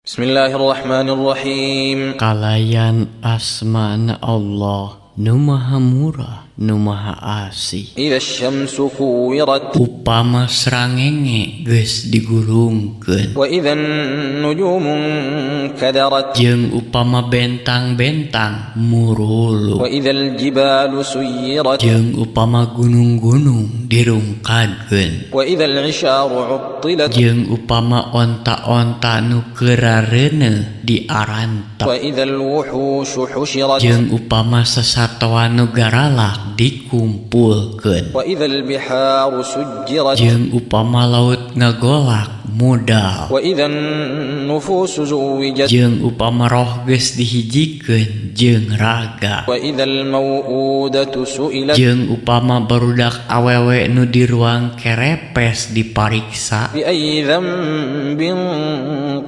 بسم الله الرحمن الرحيم. Kalayan asmana Allah nu Maha Murah, nu Maha Asih. إذا الشمس كورت. Upama srangenge geus digurungkeun. وإذا النجوم انكدرت. Jeung upama bentang-bentang muruluk. وإذا الجبال سيرت. Jeung upama gunung-gunung dirungkadkeun. وإذا العشار عطلت. Jeung upama onta-onta nu keur rareuneuh diarantep. وإذا الوحوش حشرت. Jeung upama sasatoan nu garalak dikumpulkeun. وإذا البحار سجرت. Jeung upama laut ngagolak mudal. وإذا النفوس زوجت. Jeung upama roh geus dihijikeun jeung raga. وإذا الموءودة سئلت. Jeung upama barudak awewe nu di ruang kerepes dipariksa. بأي ذنب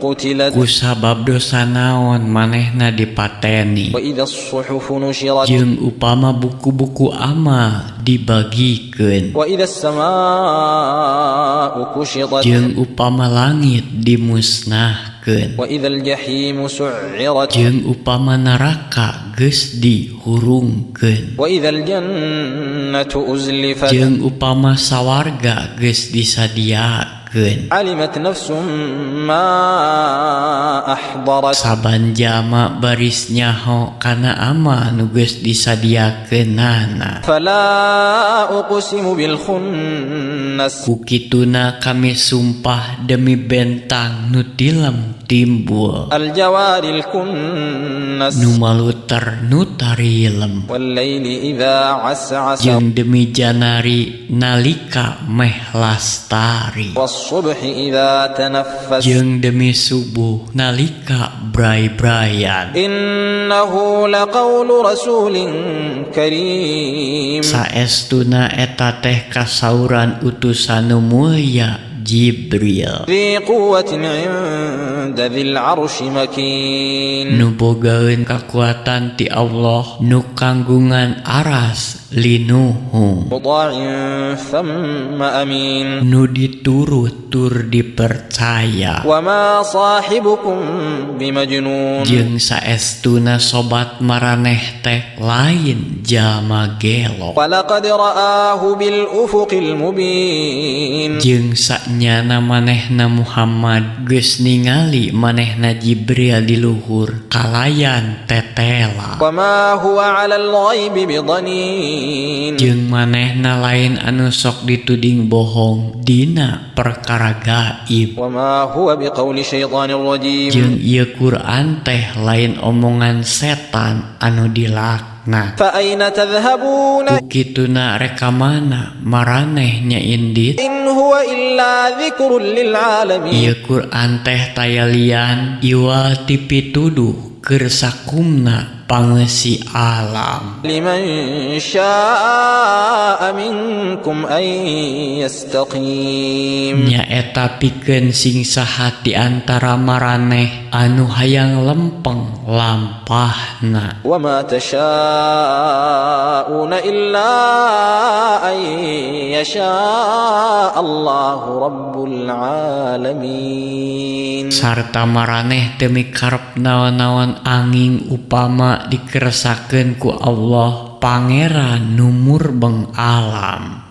قتلت. Kusabab dosa naon manehna dipateni. وإذا الصحف نشرت. Jeung upama buku-buku amal dibagikeun. وإذا السماء كشطت. Jeung upama langit dimusnahkeun. وإذا الجحيم سعرت. Jeung upama neraka geus dihurungkeun. وإذا الجنة أزلفت. Jeung upama sawarga geus disadiakeun. علمت نفس ما أحضرت. Saban jalma baris nyaho kana amal nu geus disadiakeunana. فلا أقسم بالخنس. Ku kituna kami sumpah demi bentang nu tilem timbul. الجوار الكنس. Nu maluter nu tarilem. والليل إذا عسعس. Jeung demi janari nalika meh lastari. والصبح إذا تنفس. Jeung demi subuh nalika bray-brayan. إنه لقول رسول كريم. Saestuna eta teh kasauran utusan nu mulya Jibril. ذي قوة عند ذي العرش مكين. Nu bogaeun kakuatan ti Allah nu kanggungan aras linuhung. مطاع ثم أمين. Nu diturut tur dipercaya. وما صاحبكم بمجنون. Jeung saestuna sobat maraneh teh lain jalma gelo. ولقد رآه بالأفق المبين. Jeung sanyana manehna Muhammad geus ningali manehna Jibril di luhur kalayan tetela. وما هو على الغيب بضنين. Jeung manehna lain anu sok dituding bohong dina perkara gaib. وما هو بقول شيطان رجيم. Jeung ieu Quran teh lain omongan setan anu dilaknat. فأين تذهبون. Ku kituna rek ka mana maraneh nya indit? إن هو إلا ذكر للعالمين. Ieu Quran teh taya lian iwal ti pituduh keur sakumna pangeusi alam. لمن شاء منكم أن يستقيم. Nyaeta pikeun sing saha di antara maraneh anu hayang lempeng lampahna. وما تشاءون إلا أن يشاء الله رب العالمين. Sarta maraneh teu mikarep naon-naon anging upama dikersakeun ku Allah, Pangeran nu murbeng alam.